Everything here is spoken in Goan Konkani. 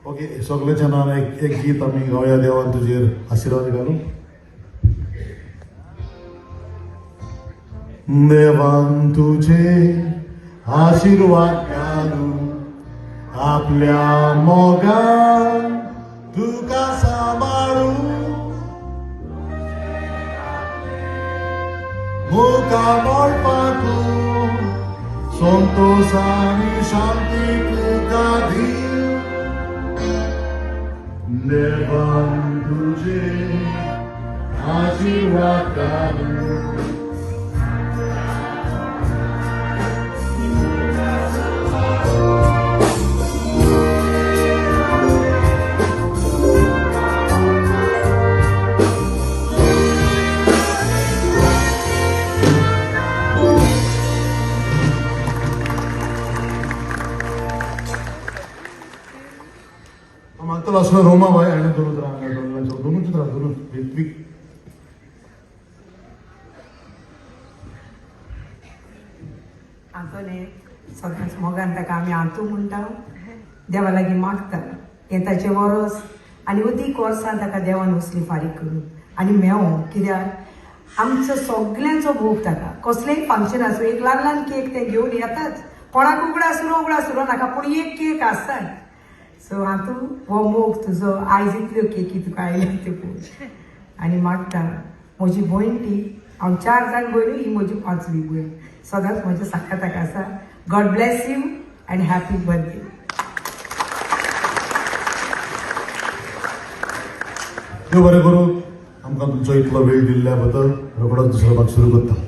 ओके, सगळ्याच्या नांवान एक एक गीत आमी गावया. देवान तुजेर आशिर्वाद घालूं. देवान तुझे आशीर्वाद घालूं, आपल्या मोगान तुका सांबाळू, मुखा मोडपाकू संतोष आनी शांती तुका दी. देवान तुझे आशीर्वाद घालूं. मागतलो आसलो रोमा बाय आनी दोन उतरां, दोनूच उतरां, दोनूच, ऋत्वीक. आंतोने सगळ्यांच मोगान ताका आमी आंतू म्हणटा. देवा लागीं मागता हें ताचें वरोस आनी अदीक वर्सां ताका देवान वसली फारीक करून आनी मेवो, कित्याक आमचो सगल्यांचो भोग ताका. कसलेंय फंक्शन आसूं, एक ल्हान ल्हान केक तें घेवन येताच. कोणाक उगडास उरो, उगडास उरो नाका, पूण एक केक आसताच. सो आंतू, हो मोग तुजो आयज इतल्यो केकी तुका आयल्या त्यो पळोवन आनी मागता. म्हजी भयण ती, हांव चार जाण भयणू, ही म्हजी पांचवी भयण. सदांच म्हज्या सारका ताका आसा. God bless you and happy birthday. देव बरें करूं आमकां तुमचो इतलो वेळ दिल्ल्या बद्दल. रोखडोच दुसरो भाग सुरू करता.